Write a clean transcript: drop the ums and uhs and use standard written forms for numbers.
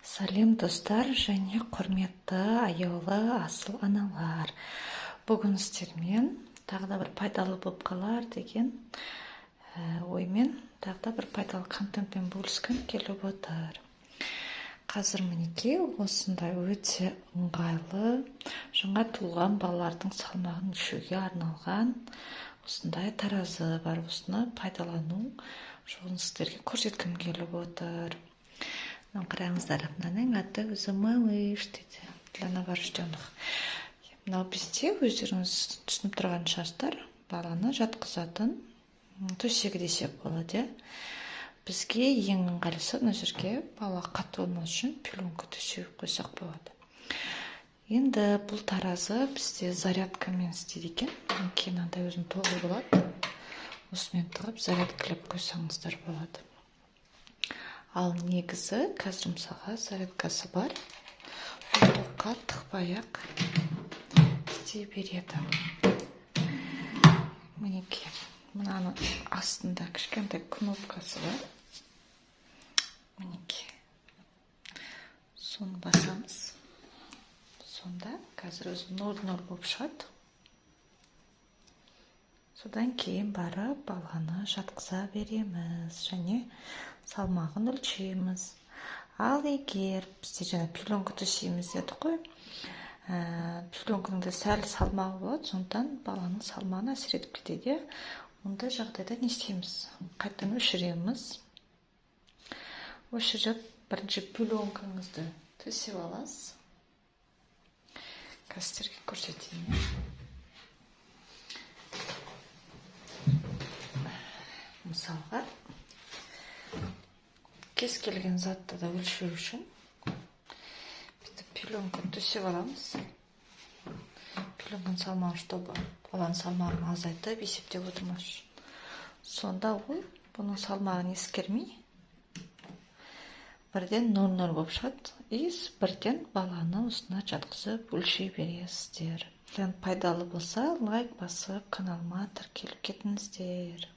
Сәлем, достар және құрметті, аяулы, асыл аналар! Бүгін сіздермен тағы да бір пайдалы болып қалар деген оймен тағы да бір пайдалы контентпен бөліскім келіп отыр. Қазір, мінекей, осындай өте ыңғайлы, жаңа туылған балалардың салмағын өлшеуге арналған осындай таразы бар. Осыны пайдалану жолын сіздерге көрсеткім келіп отыр. Мына қараңыздар, мынаның аты өзі «Малыш» дейді, для новорожденных. Мынау бізде, өздеріңіз түсініп тұрған шығарсыздар, баланы жатқызатын төсегі десек болады, иә. Бізге ең ыңғайлысы, мына жерге бала қатты болмас үшін пеленка төсеп қойсақ болады. Енді бұл таразы бізде зарядкамен істейді екен. Мінекей, мынандай өзінің тоғы болады, осымен тығып, зарядкалап қойсаңыздар болады. Ал негізі қазір, мысалға, зарядкасы бар, бұл тоққа тықпай ақ істей береді. Мінекей, мынаның астында кішкентай кнопкасы бар, мінекей, соны басамыз. Сонда қазір өзі 0,0 болып шығады. Содан кейін барып баланы жатқыза береміз және салмағын өлшейміз. Ал егер бізде жаңа пеленка төсейміз дедік қой, пеленканың да сәл салмағы болады, сондықтан баланың салмағына әсер етіп кетеді, иә. Ондай жағдайда не істейміз? Қайтадан өшіреміз. Өшіріп, бірінші пеленкаңызды төсеп аласыз. Қазір сіздерге көрсетейін, иә. Мысалға, кез келген затты да өлшеу үшін бүйтіп пеленканы төсеп аламыз. Пеленканың салмағы, чтобы баланың салмағын азайтып есептеп отырмас үшін. Сонда ол бұның салмағын ескермей, бірден 0,0 болып шығады и бірден баланы осына жатқызып, өлшей бересіздер. Пайдалы болса, лайк басып, каналыма тіркеліп кетіңіздер.